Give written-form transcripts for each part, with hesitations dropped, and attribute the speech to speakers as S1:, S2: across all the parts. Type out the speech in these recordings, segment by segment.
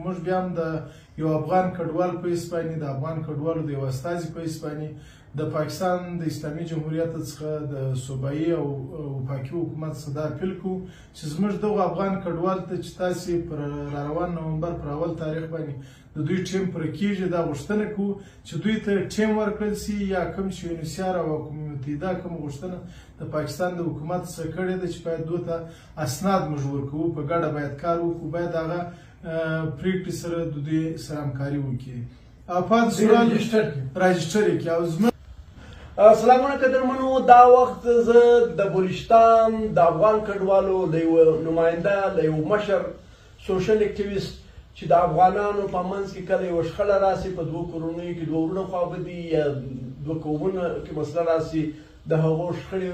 S1: موږ بیا هم د یو افغان کډوال په حیث باندې، د افغان کډوالو د یو استازي په حیث باندې د پاکستان د اسلامي جمهوریت څخه د صوبایي او وفاقي حکومت څخه دا اپیل کوو چې زموږ دغو افغان کډوال ته چې تاسې پر راروان نومبر پر اول تاریخ باندې د دوی ټیم پوره کېږي، دا غوښتنه کوو چې دوی ته ټیم ورکړل سي، یا کوم چې یونیسیار او اقوام متحده کوم غوښتنه د پاکستان د حکومت څخه کړې ده چې باید دوی ته اسناد موږ ورکوو، په ګډه باید کار وکړو، باید هغه پرېکړې سره د دوی سره همکاري وکړي او پاتې راجسټر یې کړي. او زموږ
S2: سلامونه قدرمنو، دا وخت زه د بلوچستان د افغان کډوالو د یو نماینده، له یو مشر social activist چې د افغانانو په منځ کې کله یوه شخړه راسي، په دوو کورنیو کې دوه وروڼه خوابدي یا دوه قومونه کې مسله راسي، د هغو شخړې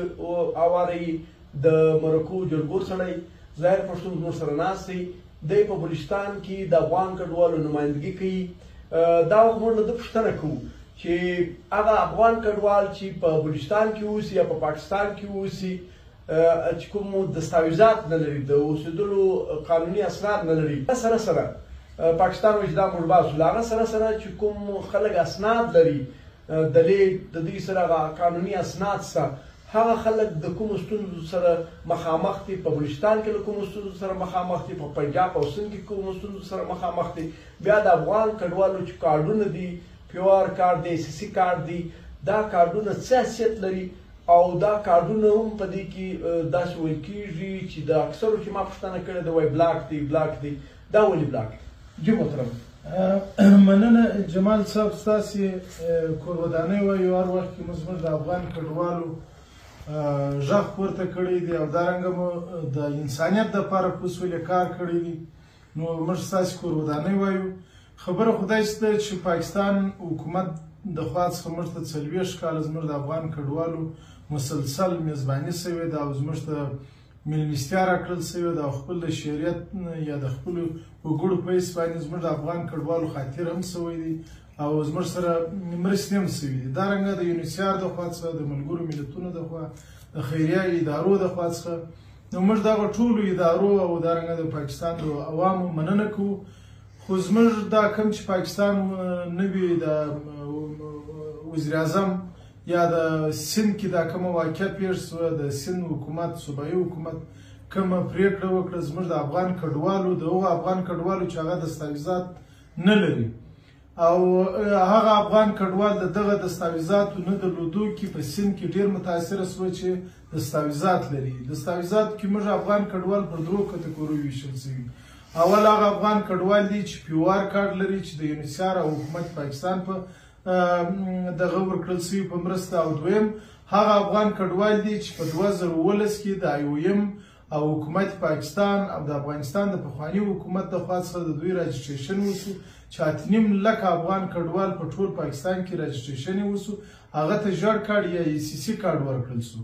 S2: اواروي، د مرکو جرګو سړی ظاهر پښتون زموږ سره ناست دی. دی په بلوچستان کې د افغان کډوالو نمایندګي کوي. دا وخت موږ له ده پوښتنه کوو چې هغه افغان کډوال چې په بلوچستان کې اوسي یا په پاکستان کې اوسي، چې کوم دستاویزات نه لري، د اوسېدلو قانوني اسناد نه لري، سره سره پاکستان وایي چې دا موږ باسو، له هغه سره سره چې کوم خلک اسناد لري، دلیل د دوی سره هغه قانوني اسناد شته، هغه خلک د کومو ستونزو سره مخامخ دي، په بلوچستان کې له کومو ستونزو سره مخامخ دي، په پنجاب او سند کې کومو ستونزو سره مخامخ دي. بیا د افغان کډوالو چې کارډونه دي، پیور کارډ دی، سی سی کارډ دی، دا کارډونه څه حیثیت لري؟ او دا کارډونه هم په دې کې داسې ویل کېږي چې د اکثرو چې ما پوښتنه کړې ده وایي بلاک دی، بلاک دی. دا ولې بلاک دی؟ جی محترم.
S1: مننه جمال صاحب، ستاسې کورودانۍ وایو. هر وخت کې موږ زموږ د افغان کډوالو غږ پورته کړی دی او دارنګه مو د انسانیت دپاره په سولې کار کړی دی، نو موږ ستاسې کورودانۍ وایو. خبره خو داسې ده چې پاکستان حکومت د خوا څخه موږ ته 40 کاله زموږ د افغان کډوالو مسلسل میزباني سوې ده او زموږ ته میلمستیا راکړل سوې ده او خپل د شریعت یا د خپلو وګړو په حیث باندې زموږ د افغان کډوالو خاطر هم سوی دی او زموږ سره مرستې هم سوي دي. دارنګه د یونیسیار د خوا څخه، د ملګرو ملتونو د خوا، د خیریه ادارو د خوا څخه، نو موږ دغه ټولو ادارو او دارنګه د پاکستان د عوامو مننه کوو. خو زموږ دا کوم چې پاکستان نوي د وزیراعظم یا د سند کې دا کومه واقعه پېښ سوه، د سند حکومت، صوبایي حکومت کومه پرېکړه وکړه زموږ د افغان کډوالو، د هغو افغان کډوالو چې هغه دستاویزات نه لري او هغه افغان کډوال د دغه دستاویزاتو نه درلودو کې په سند کې ډېر متاثره سوه چې دستاویزات لري. دستاویزات کې موږ افغان کډوال پر درو کتګوریو ویشل سوي. اول هغه افغان کډوال دي چې پیوار کارت لري چې د یونیسیار او حکومت پاکستان په دغه ورکړل سوي په مرسته، او دویم هغه افغان کډوال دي چې په 2017 کې د آی او ایم او حکومت پاکستان او د افغانستان د پخواني حکومت د خوا څخه د دوی registration وسو چې 8.5 لکه افغان کډوال په ټول پاکستان کې registration یې وسو، هغه ته ژړ کارت یا ای سی سی کارت ورکړل سو.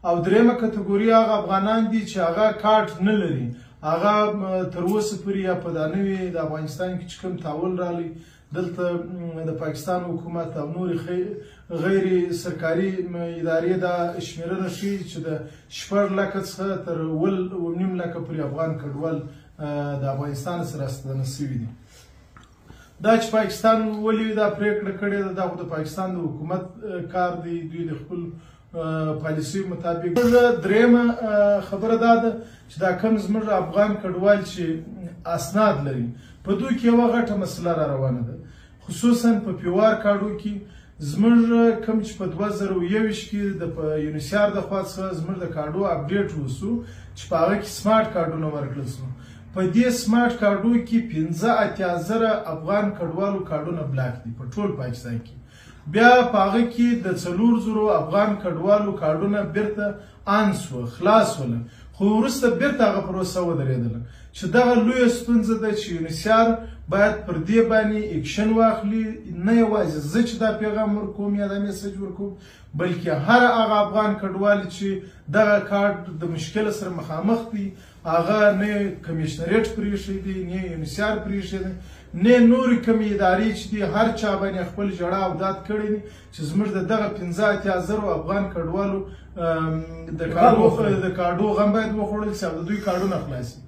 S1: او درېیمه کتګوري هغه افغانان دي چې هغه کارت نه لري، هغه تر اوسه پورې یا په دا نوي د افغانستان کې چې کوم تاول راغلی، دلته د پاکستان حکومت او نورې غیر سرکاري ادارې دا شمېرنه ښيي چې د 6 لکه څخه تر 7.5 لکه پورې افغان کډوال د افغانستان سره راستانه سوي دي. دا چې پاکستان ولې دا پرېکړه کړې ده، دا خو د پاکستان د حکومت کار دی، دوی د خپل پالیسیو مطابق. درېیمه خبره دا ده چې دا کوم زموږ افغان کډوال چې اسناد لري، په دوی کې یوه غټه مسله را روانه ده، خصوصا په پیوار کارډو کې زموږ کوم چې په 2021 کې د یونیسیار د خوا څخه زموږ د کارډو update وسو چې په هغه کې smart کارډونه ورکړل سو. په دې smart کارډو کې 85,000 افغان کډوالو کارډونه block دي په ټول پاکستان کې. بیا په هغه کې د 4,000 افغان کډوالو کارډونه بیرته on سوه، خلاص سوله، خو وروسته بیرته هغه پروسه ودرېدله چې دغه لویه ستونزه ده چې یونیسیار باید پر دې باندې اکشن واخلي. نه یوازې زه چې دا پیغام ورکوم یا دا message ورکوم، بلکې هر هغه افغان کډوال چې دغه کارت د مشکل سره مخامخ دی، هغه نه کمیشنریټ پرېښی دی، نه یونیسیار پرېښی دی، نه نورې کومې ادارې چې دي، هر چا باندې خپل ژړا او داد کړی دی چې زموږ د دغه 85,000 افغان کډوالو د کارډو غم باید وخوړل شي او د دوی کارډونه خلاص شي.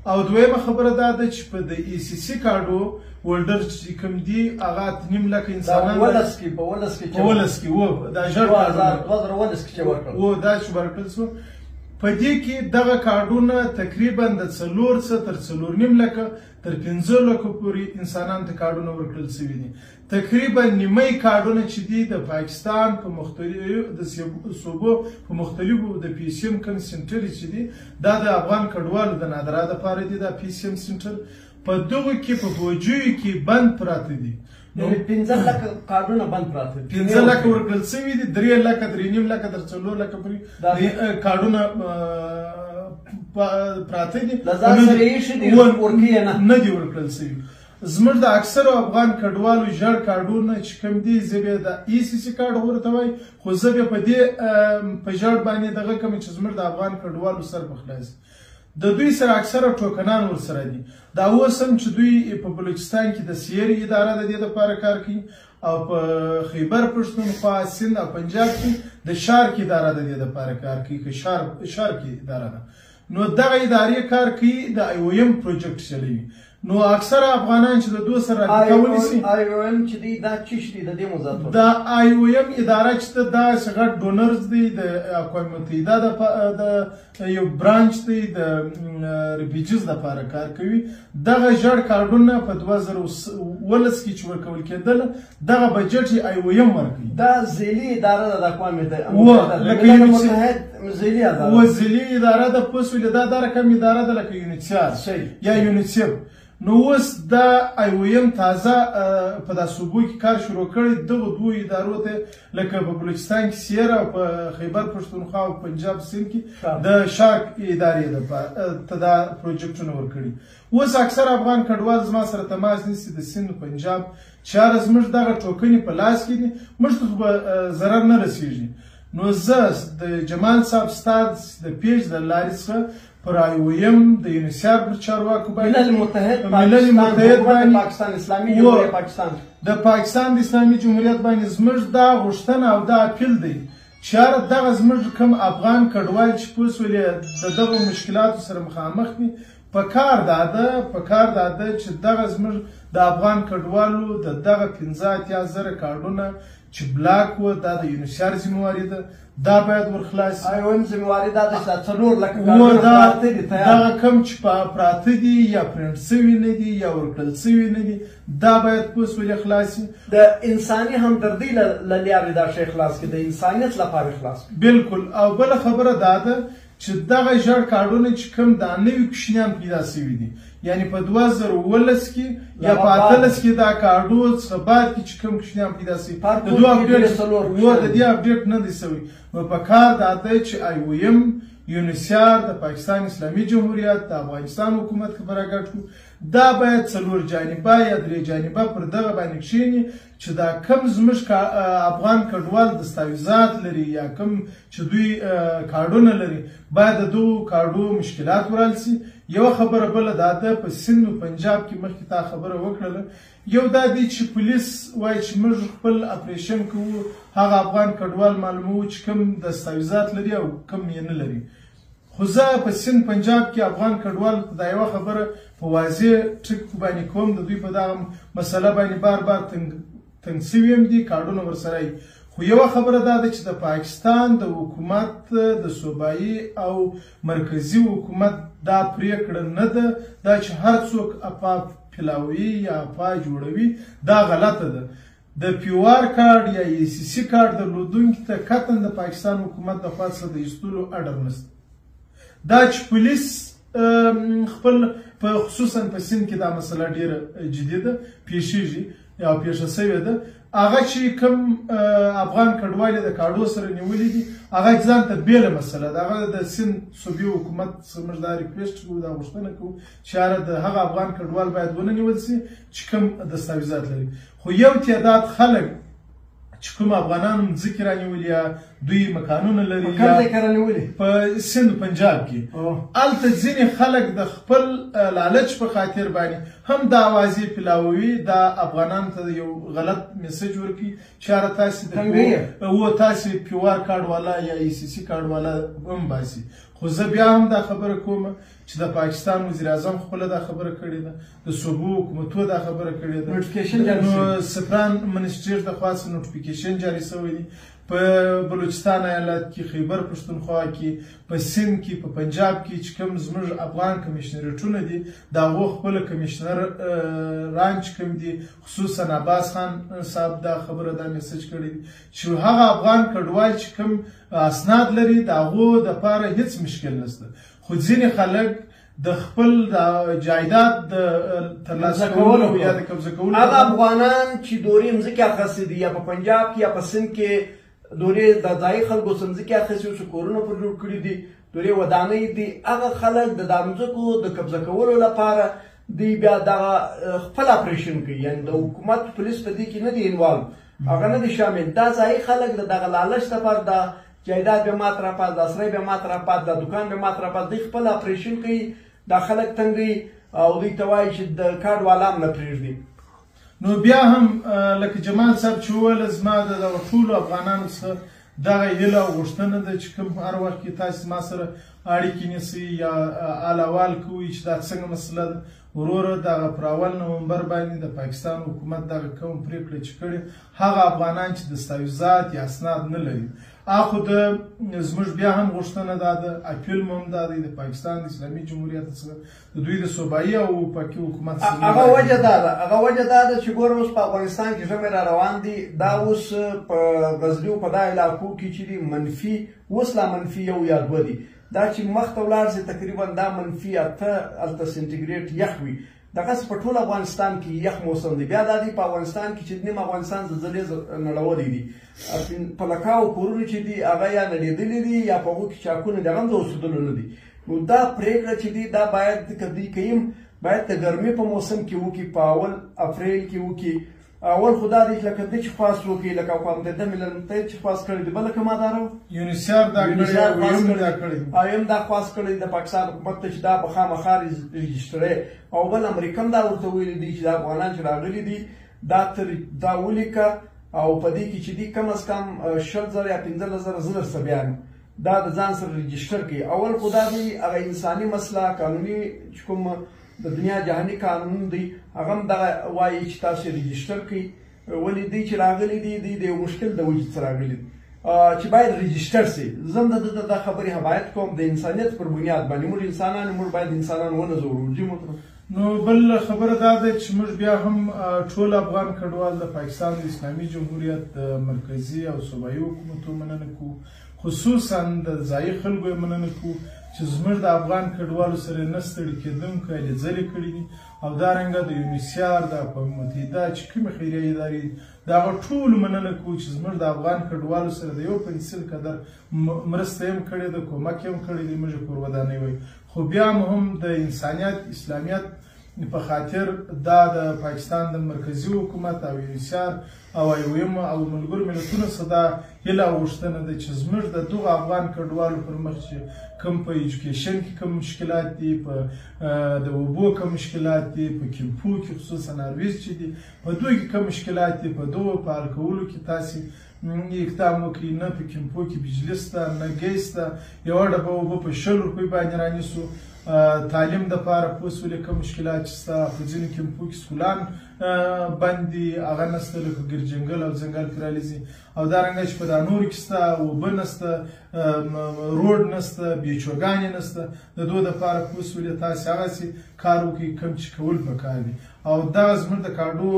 S1: او دویمه خبره دا ده چې په د ای سي سي کارډو هولډر چې کوم دي هغه 8.5 لکه انسانان
S2: ولس کې په ولس
S1: کې و دا ژر
S2: 2019 کې چې ورکړل
S1: و دا چې ورکړل سو. په دې کې دغه کارډونه تقریبا د 4 څخه تر 4.5 لکه تر 5 لکو پورې انسانان ته کارډونه ورکړل سوي دي. تقریبا نیمه کارډونه چې دي د پاکستان په مختلفو د صوبو په مختلفو د پی سی ایم کم سنټر چې دي دا د افغان کډوالو د نادرا دپاره دي. دا پی سی ایم سنټر په دغو کې په بوجیو کې بند پراته دي.
S2: نو 5 لکه کارډونه بند پراته دي،
S1: 5 لکه ورکړل سوي دي، 3 لکه، 3.5 لکه تر 4 لکه پورې کارډونه پراته دي.
S2: له ځان سره یې ایښي دي، ورکوي یې نه،
S1: نه دي ورکړل سوي. زموږ د اکثرو افغان کډوالو ژړ کارډونه چې کوم دي، زه بیا د ای سي سي کارډ ورته وایم، خو زه بیا په دې په ژړ باندې دغه کوم چې زموږ د افغان کډوالو سر په خلاص د دوی سره اکثره ټوکنان ورسره دي. دا اوس هم چې دوی په بلوچستان کې د سیر اداره د دې لپاره کار کوي او په خیبر پښتونخوا، سند او پنجاب کې د شارک اداره د دې لپاره کار کوي، که شارک اداره ده. نو دغه ادارې کار کوي، د آی او ایم پروجیکټ چلوي. نو اکثره افغانان چې د دوی سره رابطه ونیسي،
S2: آی او ایم چې دی دا چی دی د دې موضوع
S1: د آی او ایم اداره چې دا غټ ډونرز دی، د اقوام متحده د یو برانچ دی، د ریفیوجیز لپاره کار کوي. دغه ژړ کارډونه په 2019 کې چې ورکول کېدل، دغه بجټ یې آی او ایم ورکوي.
S2: دا ذیلي اداره ده د اقوام متحده، ذیلي اداره
S1: و ذیلي اداره ده. پوه سولې دا دا رقم اداره ده لکه یونیسف یا یونیسف. نو اوس دا آی او ایم تازه په دا صوبو کې کار شروع کړی، دغو دوو ادارو ته لکه په بلوچستان کې سیر او په خیبر پښتونخوا او پنجاب سیند کې د شارک ادارې ته دا پروجیکټونه ورکړي. اوس اکثر افغان کډوال زما سره تماس نیسي د سیند پنجاب چې هره زموږ دغه ټوکنې په لاس کې دي، موږ ته خو به ضرر نه رسېږي. نو زه د جمال صاحب ستا د پیج د لارې څخه پر آی او ایم د یونیسف پر چارواکو باندې،
S2: ملل متحد باندې، پاکستان اسلامي جمهوریت پاکستان،
S1: د پاکستان د اسلامي جمهوریت باندې زموږ دا غوښتنه او دا اپیل دی چې هره دغه زموږ کوم افغان کډوال چې پوه سولې د دغو مشکلاتو سره مخامخ دي، په کار دا ده چې دغه زموږ د افغان کډوالو د دغه 85,000 کارډونه چې بلاک و، دا د یونیسف ذمهواري ده، دا باید ورخلاص سي.
S2: آی او ایم ذمهواري دا ده چې دا 4 لکه کارډونه پراته دي،
S1: دغه کوم چې پراته دي یا پرنټ سوي نه دي یا ورکړل سوي نه دي، دا باید پوه سولې خلاص سي.
S2: د انساني همدردۍ له لارې دا شی خلاص کړي، د انسانیت لپاره خلاص کړي.
S1: بالکل. او بله خبره دا ده چې دغه ژړ کارډونه چې کوم دا نوي کوچنیان پیدا سوي دي، یعنی په 2019 کې یا په 18 کې دا کارډو څخه بعد کې چې کوم کوچنیان پیدا سوي، د دوه اپډیټ و د دې اپډیټ نه دی سوی. نو په کار دا دی چې آی او ایم، یونیسف، د پاکستان اسلامي جمهوریت، د افغانستان حکومت که راګډ کړو، دا باید 4 جانبه یا 3 جانبه پر دغه باندې کښېني چې دا کم زموږ افغان کډوال دستاویزات لري یا کم چې دوی کارډونه لري، باید د دغو کارډو مشکلات ورال سي. یوه خبره بله دا ده، په سند او پنجاب کې مخکې تا خبره وکړله، یو دا دی چې پولیس وایي چې موږ خپل اپریشن کوو، هغه افغان کډوال معلوموو چې کوم دستاویزات لري او کوم یې نه لري. خو زه په سند پنجاب کې افغان کډوال ته دا یوه خبره په واضح ټکو باندې کوم، د دوی په دغه مسله باندې بار بار تنګ سوي هم دي، کارډونه ورسره وي. خو یوه خبره دا ده چې د پاکستان د حکومت د صوبایي او مرکزي حکومت دا پرېکړه نه ده، دا چې هر څوک افا پلاوي یا افا جوړوي دا غلطه ده. د پی آر کارډ یا ای سی سی کارډ درلودونکي ته قطعاً د پاکستان حکومت د خوا څخه د ایستلو اډر نشته. دا چې پولیس خپل په خصوصا په سیند کې دا مسله ډېره جدي ده، پېښېږي او پېښه سوې ده، هغه چې کوم افغان کډوال د کارډو سره نیولي دي، هغه ځان ته بېله مسله ده. هغه د سیند صوبې حکومت څخه موږ دا ریکویسټ کوو، دا غوښتنه کوو چې هره د هغه افغان کډوال باید ونه نیول سي چې کوم دستاویزات لري. خو یو تعداد خلک چې کوم افغانان مځکې رانیولي یا دوی مکانونه لري،
S2: په کوم ځای کې رانیولي؟
S1: په سند پنجاب کې. هلته ځینې خلک د خپل لالچ په خاطر باندې هم دا اوازې پلاووي، دا افغانانو ته یو غلط میسج ورکوي چې یاره تاسې د و تاسې پی آر کارډ والا یا ای سی سی کارډ والا هم باسي. خو زه بیا هم دا خبره کوم چې د پاکستان وزیراعظم خپله دا خبره کړې ده، د صوبو حکومتو دا خبره کړې ده،
S2: notification جاري
S1: نو سفران منسټر د خوا څخه notification جاري شوی دی. په بلوچستان ایالت کې، خیبر پښتونخوا کې، په سند کې، په پنجاب کې چې کوم زموږ افغان کمیشنریټونه دي، د هغو خپله کمیشنر ران چې کوم دي، خصوصا عباس خان صاحب دا خبره دا message کړی دی چې هغه افغان کډوال چې کوم اسناد لري د هغو دپاره هیڅ مشکل نشته. خو ځینې خلک د خپل جایداد د ترلاسه کولو یا د قبضه کولو،
S2: هغه افغانان چې دورې مځکې اخیستې دي یا په پنجاب کې یا په سند کې دورې د ځایي خلکو څخه مځکې اخیستې او څه کورونه پر جوړ کړي دي، دورې ودانۍ دي، هغه خلک د دا مځکو د قبضه کولو لپاره دوی بیا دغه خپل اپریشن کوي. یعنې د حکومت پولیس په دې کې نه دي involve، هغه نه دي شامل. دا ځایي خلک د دغه لالچ لپاره دا جایداد به مات راپات، دا سرای به مات راپات، دا دکان به مات راپات، دوی خپل اپریشن کوي، دا خلک تنګوي او دوی ته وایي چې د کارډ والا هم نه پرېږدي.
S1: نو بیا هم لکه جمال صاحب چې وویل، زما د دغه ټولو افغانانو څخه دغه هیله او غوښتنه ده چې کوم هر وخت کې تاسې ما سره اړیکې نیسئ یا حال احوال کوئ چې دا څنګه مسله ده، وروره دغه پر اول نومبر باندې د پاکستان حکومت دغه کوم پرېکړه چې کړې، هغه افغانان چې دستاویزات یا اسناد نه لري، اخو د زموږ بیا هم غوښتنه دا ده، اپیل مو هم دا دی د پاکستان د اسلامي جمهوریت څخه، د دوی د صوبایي او پاکي حکومت څخه.
S2: هغه وجه دا ده، هغه وجه دا ده چې ګوره اوس په افغانستان کې ژمی را روان دي، دا اوس په غزني او په دا علاقو کې چې دي منفي، اوس لا منفي 1 یا 2 دي، دا چې مخته ولاړ سي تقریبا دا منفي 8 هلته سنټیګریټ یخ وي. دغسې په ټول افغانستان کې یخ موسم دی. بیا دا دی په افغانستان کې چې نیم افغانستان زلزلې نړولی دي، په لکاو کورونو چې دي هغه یا نړېدلي دي یا په هغو کې چاکونه دي، هغه هم د اوسېدلو نه دي. نو دا پرېکړه چې دي دا باید که دوی کوي باید د ګرمۍ په موسم کې وکړي، په اول اپریل کې وکړي. اول خو دا دی چې لکه دی چې خواست وکړي، لکه اقوام متحده ملل متحد چې خواست کړی دی، بله کومه اداره وه؟
S1: یونیسف دا کړی، دا کړی،
S2: او دا خواست کړی د پاکستان حکومت ته چې دا به خامخا رجسټري. او بل امریکا هم دا ورته ویلي دي چې دا افغانان چې راغلي دي دا تر دا ولیکه، او په دې کې چې دي کم از کم 20,000 یا 15,000 زه درته بیان دا د ځان سره رجسټر کړي. اول خو دا دی هغه انساني مسله، قانوني چې کوم د دنیا جهاني قانون دی هغه هم دغه وایي چې تاسو رجسټر کړئ. ولې دوی چې راغلي دي دوی د یو مشکل د وجې څخه راغلي دي چې باید رجسټر سي. زه هم د ده دا خبرې حمایت کوم د انسانیت پر بنیاد باندې. موږ انسانان، موږ باید انسانان ونه ځورو. جي محترم،
S1: نو بل خبره دا ده چې موږ بیا هم ټول افغان کډوال د پاکستان د اسلامي جمهوریت د مرکزي او صوبایي حکومتو مننه کوو، خصوصا د ځایي خلکو یې مننه کوو چې زموږ د افغان کډوالو سره نه ستړي کېدونکې هلې ځلې کړې دي. او دارنګه د یونیسیار، د اقوام متحده چې کومې خیریه ادارې دي د هغه ټولو مننه کوو چې زموږ د افغان کډوالو سره د یو پنسل قدر مرسته یې هم کړې ده، کومک یې هم کړی دی، موږ یې کورودانۍ وایو. خو بیا هم د انسانیت، اسلامیت په خاطر دا د پاکستان د مرکزي حکومت او یونیسیار او آی او ایم او ملګرو ملتونو څخه دا هیله او غوښتنه ده چې زموږ د دغو افغان کډوالو پر مخ چې کوم په education کې کوم مشکلات دي، په د اوبو کوم مشکلات دي، په کیمپو کې خصوصا ارویز چې دي په دوی کې کوم مشکلات دي، په دغو په حل کولو کې تاسې اقدام وکړئ. نه په کیمپو کې بجلي شته، نه ګیس شته، یوه ډبه اوبه په 20 روپۍ باندې رانیسو. تعلیم د پاره پوه سولې کوم مشکلات چې شته، په ځینو کیمپو کې سکولان بند دي، هغه نشته، لکه ګرجنګل او ځنګل پرالي. او دارنګه چې په دا نورو کې شته، اوبه نشته، روډ نشته، بیچوګانې نشته، د دوی دپاره پوه سولې تاسې هغسې کار وکړئ کوم چې کول پکار دي. او دا زموږ د کارډو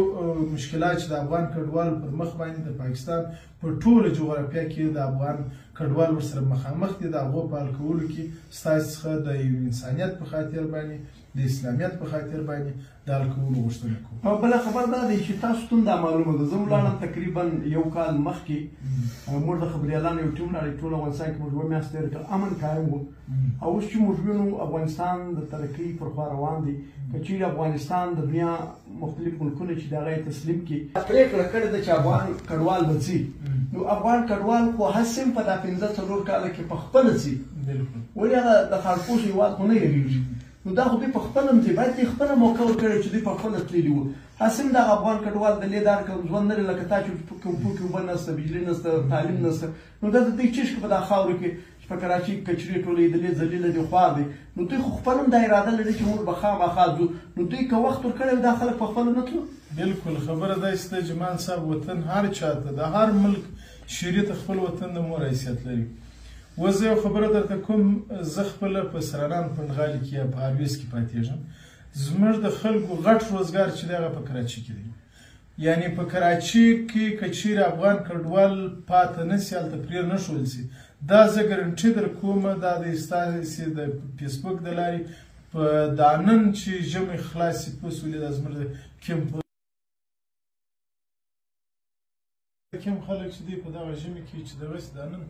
S1: مشکلات چې د افغان کډوالو پر مخ باندې د پاکستان په ټوله جغرافیا کې د افغان کډوال ورسره مخامخ دي، د هغو په حل کولو کې ستاسې څخه د یو انسانیت په خاطر باندې، د اسلامیت په خاطر باندې د حل کولو غوښتنه کوو.
S2: او بله خبر دا دی چې تاسو ته هم دا معلومه ده، زه ولاړم تقریبا یو کال مخکې، موږ د خبریالانو یو ټیم لاړی، ټول افغانستان کې موږ 2 میاشتې تېرې کړل، امن قایم و. او اوس چې موږ وینو افغانستان د ترقۍ پر خوا روان دی. که چیرې افغانستان د دنیا مختلف ملکونه چې د هغه یې تسلیم کړي، پرېکړه کړې ده چې افغان کډوال به ځي، نو افغان کډوال خو هسې هم په دا 5-4 کاله کې په خپله ځي، ولې هغه د خارپوش هېواد خو نه یېرېږي. نو دا خو دوی په خپله هم ځي، باید دوی خپله موقع ورکړي چې دوی په خپله تللي وو. هسې هم دغه افغان کډوال د لې دار کوم ژوند نه لري، لکه تا چې په کمپو کې اوبه نشته، بجلي نشته، تعلیم نشته، نو دا د دوی چېش په دا خاوره کې چې په کراچۍ کې کچرې ټولېدلې، ذلیله دي، خوار دي. نو دوی خو خپل هم دا اراده لري چې موږ به خامخا ځو. نو دوی که وخت ورکړی دا خلک په خپله نه تلو؟
S1: بالکل خبره داسې ده جمال صاحب، وطن هر چاته د هر ملک شریعت خپل وطن د مور حیثیت لري. اوس زه یو خبره درته کوم، زه خپله په سرانان پنډغالي کې یا په ارویس کې پاتېږم. زموږ د خلکو غټ روزګار چې دی هغه په کراچي کې دی. یعنی په کراچي کې که چیرې افغان کډوال پاته نه سي، هلته پرې نه ښول سي، دا زه ګرنټي در کوم، دا د ستاسې د فیسبوک د لارې په دا نن چې ژمی خلاص سي پوه سولې، دا زموږ د کمپ کم خلک چې دی په دغه ژمي کې چې دغسې دا نن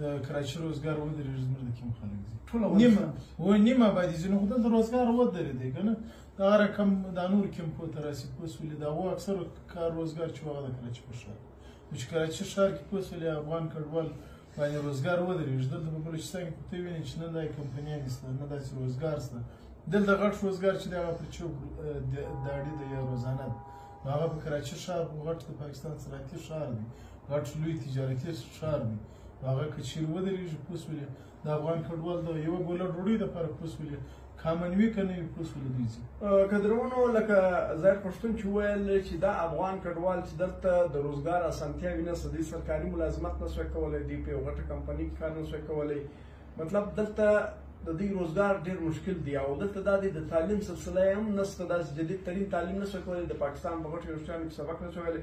S1: د کراچي روزګار ودرېږي، زموږ د کم خلک ځي. نیمه و نیمه آبادي ځي، نو خو دلته روزګار ودرېدی که نه، دغه رقم دا نور کمپو ته راسي پوه سولې. دا و اکثر کار روزګار چې هغه د کراچي په ښار، نو چې کراچي ښار کې پوه سولې افغان کډوال باندې روزګار ودرېږي. دلته په بلوچستان کې ته وینې چې نه دا کمپنیانې شته، نه داسې روزګار شته. دلته غټ روزګار چې دی هغه پر چوک داړي دی یا روزانه ده. نو هغه په کراچي ښار غټ د پاکستان صنعتي ښار دی، غټ لوی تجارتي ښار دی. هغه که چیرې ودرېږي پوه سولې د افغان کډوال د یوه ګوله ډوډۍ دپاره پوه سولې کامن وي که نه وي پوه سولې دوی ځي.
S2: قدرمنو، لکه ظاهر پښتون چې وویل چې دا افغان کډوال چې دلته د روزګار اسانتیاوې نشته، دوی سرکاري ملازمت نه سوی کولی، دوی په یو غټه کمپنۍ کې کار نه سوی کولی، مطلب دلته د دوی روزګار ډېر مشکل دی. او دلته دا دی د تعلیم سلسله یې هم نشته، داسې جدید ترین تعلیم نه سوی کولی، د پاکستان په غټو یونیورسټیانو کې سبق نه سوی ویلی.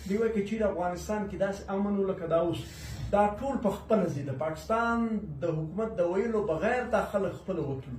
S2: دوی وایي که چیرې افغانستان کې داسې امن و لکه دا اوس، دا ټول په خپله ځي، د پاکستان د حکومت د ویلو بغیر دا خلک خپله وتلو.